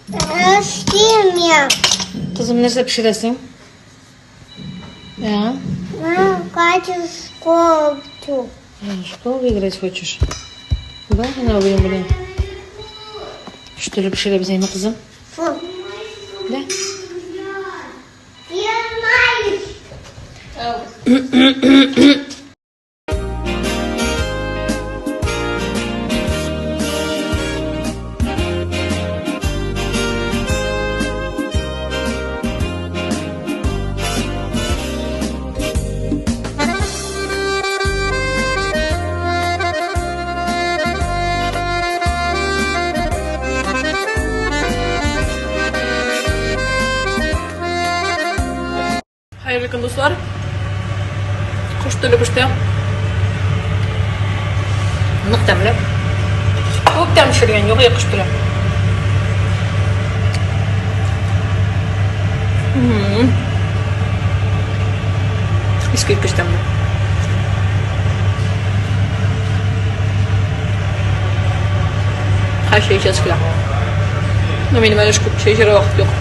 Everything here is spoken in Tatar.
Эшлим. Кызым, нәрсә пешерәсең? Ә? Хочу школу. Школу играть хочешь? Да, менә блин, блин. Что ли пешерәбез, әйме, кызым? Фу. Да? Хәерле көн, дуслар. Кош теле пеште. Нык тәмле. Күп тәм пешергән, юк кош теле. Искиткеч тәмле. Һәр чәй эчәсе килә. Но минем әле күп чәй эчәргә вакыт юк.